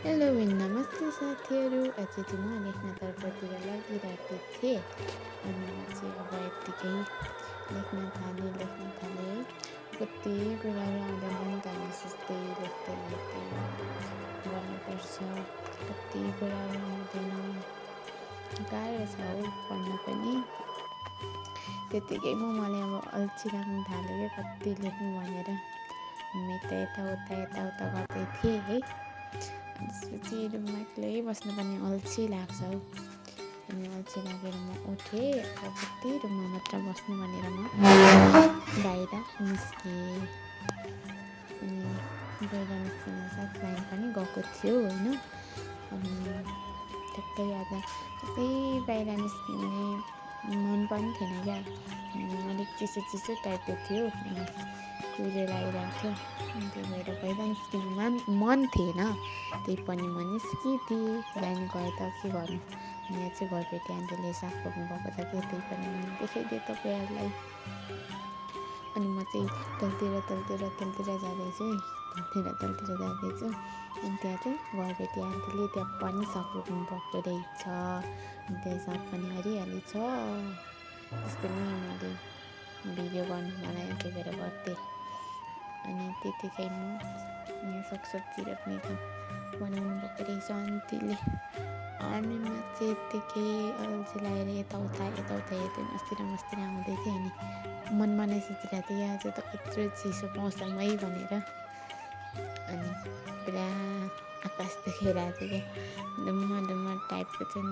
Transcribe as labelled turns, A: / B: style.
A: Hello नमस्ते साथीहरू। अझै चाहिँ म लेख्नतर्फतिर लागिरहेको थिएँ अनि म चाहिँ अब यत्तिकै लेख्न थालेँ है। कति कुराहरू आउँदैन नि त, हामी सोच्दै लेख्दै गर्नुपर्छ। कति कुराहरू आउँदैन, गाह्रो छ हौ पढ्न पनि। त्यत्तिकैमा मलाई अब अल्छी लाग्न थाल्यो क्या, कति लेख्नु भनेर। म यताउता गर्दै थिएँ है। त्यसपछि रुममा एक्लै बस्नुपर्ने अल्छी लाग्छ हौ। अनि अल्छी लागेर म उठेँ। अब कति रुममा मात्र बस्नु भनेर म बाहिर निस्केँ। अनि बाहिर निस्किन साथ लाइन पनि गएको थियो होइन। अनि ठ्याक्कै आज कतै बाहिर निस्किने मन पनि थिएन क्या। अलिक चिसो टाइपको थियो अनि कुहिरो लागिरहेको थियो। त्यही भएर बाहिर निस्किनु मन थिएन। त्यही पनि म निस्किदिएँ। लाइन गयो त के गर्नु। यहाँ चाहिँ घरबेटी आन्टीले साग बोक्नु भएको छ कि, त्यही पनि मैले देखाइदिएँ तपाईँहरूलाई। अनि म चाहिँ तलतिर जाँदैछु। अनि त्यहाँ चाहिँ घरबेटी आन्टीले त्यहाँ पनि साग बोक्नु भएको रहेछ। अनि त्यहाँ साग पनि हरियाली छ। त्यसको नि मैले भिडियो गर्नु बनाएँ, त्यही भएर गर्थेँ। अनि त्यतिकै म यहाँ सागसब्जी राख्ने काम बनाउनु भएको रहेछ आन्टीले। अनि म चाहिँ यत्तिकै अल्छी लागेर यताउता हेर्दै मस्तिर आउँदै थिएँ। अनि मनमा नै सोचिरहेको थिएँ आज त कत्रो चिसो मौसम है भनेर। अनि पुरा आकाश देखिरहेको थियो क्या, डुम्म टाइपको चाहिँ